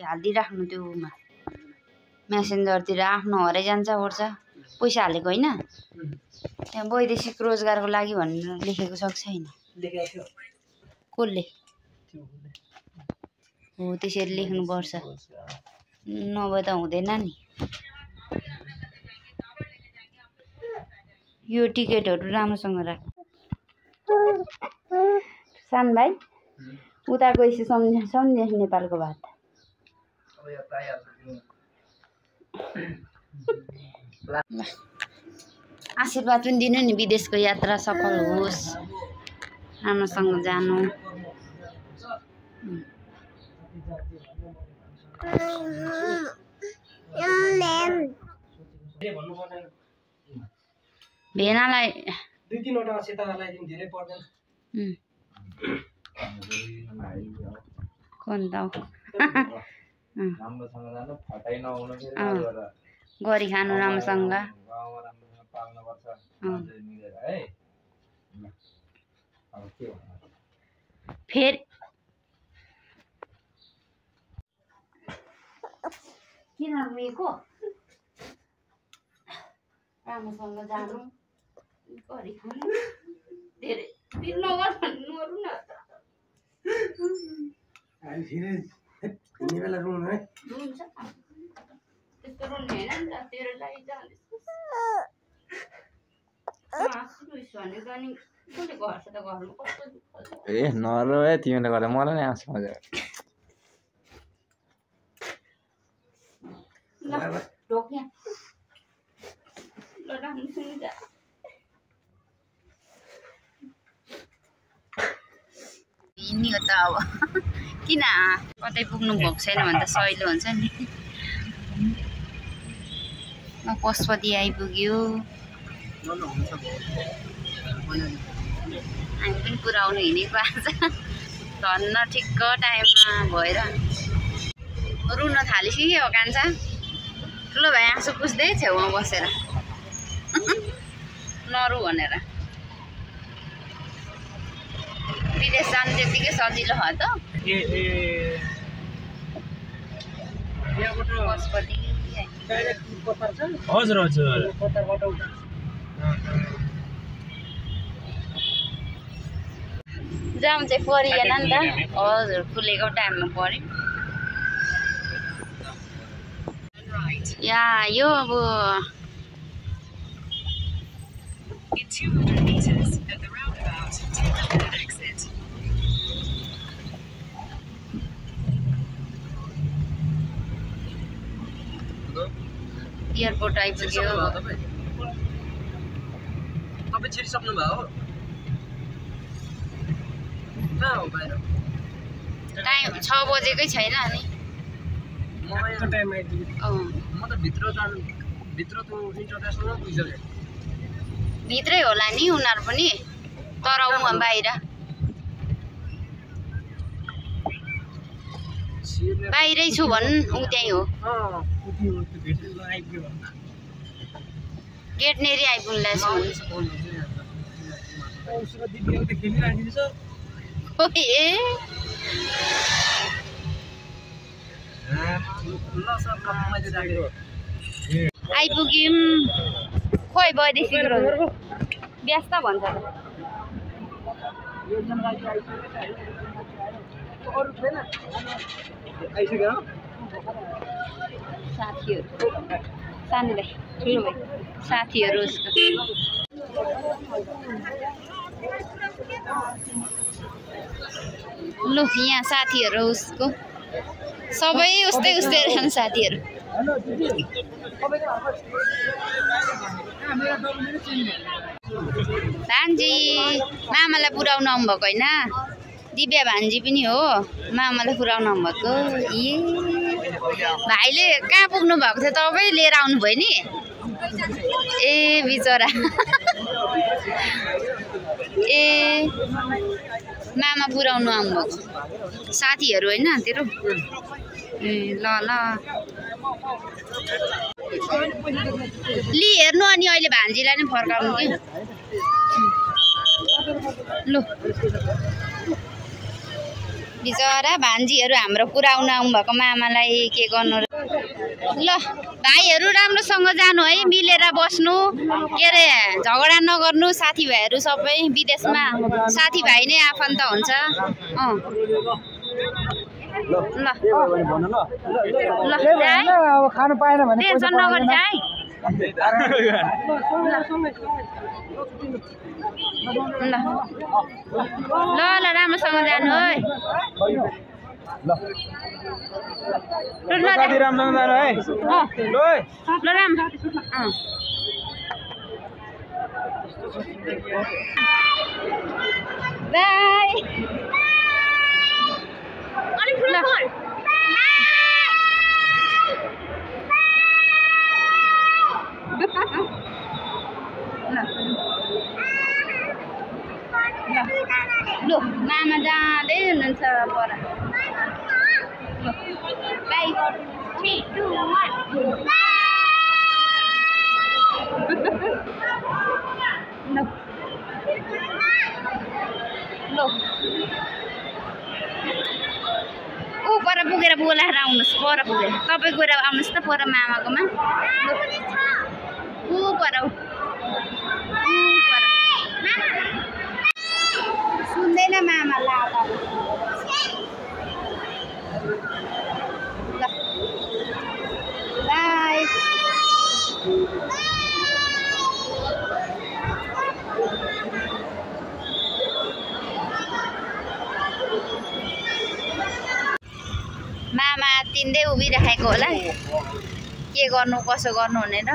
हालिदिइराख्नु त्योमा मेसेन्जरतिर आफ्नो हराइ जान्छ ओर्छ पैसा हालेको होइन त्यहाँ वैदेशिक रोजगारको लागि भनेर लेखेको छ कि छैन कसले हो त्यसरी लेख्नुपर्छ नभए त हुँदैन नि यो टिकटहरू राम्रोसँग राख सान भाइ उता गएपछि सम्झ्ने नेपालको बात आशीर्वाद पनि दिनु नि विदेशको यात्रा सफल होस् राम्रोसँग जानु भेनालाई 2-3 वटा सेतालाई दिन धेरै पर्दैन कोन त राम्रोसँग जानु फटाइ नहुनु फेरि गरी खानु राम्रोसँग गाउँमा राम्रोसँग पाल्नु पर्छ अझै मिलेर है अब के भन्नु फेरि किन रोएको राम्रोसँग जानु गरी खानु धेरै दिन नगर भन्नु नरु न अनि फेरि कुनै बेला रुनु है हुन्छ त्यस्तो रुनु हैन नि त तेरो लागि जाँदैछ भनेको अनि कसले गर्छ त घरमा कस्तो दुःख छ ए नरो है तिमीले गर्दा मलाई नै आउँछ मजा ल ढोक्या ल राम्रोसँग जा हिँड्ने हो त अब किन कतै पुग्नु भएको छैन भने त सहिलो हुन्छ नि पशुपति आइपुग्यो हामी पनि पुऱ्याउनु हिँडेको आज धन्न ठिक्क टाइममा भएर रुन थालिस् कि हो कान्छा ठुलो भाइ आँसु पुस्दै छेउमा बसेर नरु भनेर विदेश जानु त्यतिकै सजिलो हो त पशुपति हजुर हजुर जाम चाहिँ परिएन नि त हजुर खुलेको टाइममा पर्यो या यो अब एयरपोर्ट आइपुग्यो तपाईँ छिरिसक्नु भयो कहाँ हो बाहिर टाइम 6 बजेकै छैन नि म टाइम आइपुग्यो म त भित्र त इन्टरनेसनल पुगिसकेँ भित्रै होला नि उनीहरू पनि तर उहाँ बाहिर बाहिरै छु भन् ऊ त्यही हो गेट नेरी आइपुग्ला आइपुग्यौँ खोइ वैदेशिक व्यस्त भन्छ साथीहरू सानो भाइ ठुलो भाइ साथीहरू उसको लु यहाँ साथीहरू उसको सबै उस्तै रहन् साथीहरू भान्जी मामालाई पुऱ्याउनु आउनुभएको होइन दिव्या भान्जी पनि हो मामालाई पुऱ्याउनु आउनुभएको भाइले कहाँ पुग्नु भएको थियो तपाईँ लिएर आउनुभयो नि ए बिचरा ए मामा पुऱ्याउनु आउनुभएको साथीहरू होइन तेरो ए ल ल लि हेर्नु अनि अहिले भान्जीलाई नै फर्काउनु कि लु बिचरा भान्जीहरू हाम्रो पुऱ्याउन आउनुभएको मामालाई के गर्नु ल भाइहरू राम्रोसँग जानु है मिलेर बस्नु के अरे झगडा नगर्नु साथीभाइहरू सबै विदेशमा साथीभाइ नै आफन्त हुन्छ ल खानु पाएन भने टेन्सन नगर जाए ल ल राम्रोसँग जानु है राम्रोसँग जानु है ल राम्रो बाई ल मामा जाँदै हुनुहुन्छ पर बाई 3 2 1 ल ऊ पर पुगेर बोलाएर आउनुहोस् पर पुगेर तपाईँ गएर आउनुहोस् त पर मामाकोमा ऊ पर सुन्दैन मामा लादा बाई मामा तिन्दै उभिराखेको होला के गर्नु कसो गर्नु भनेर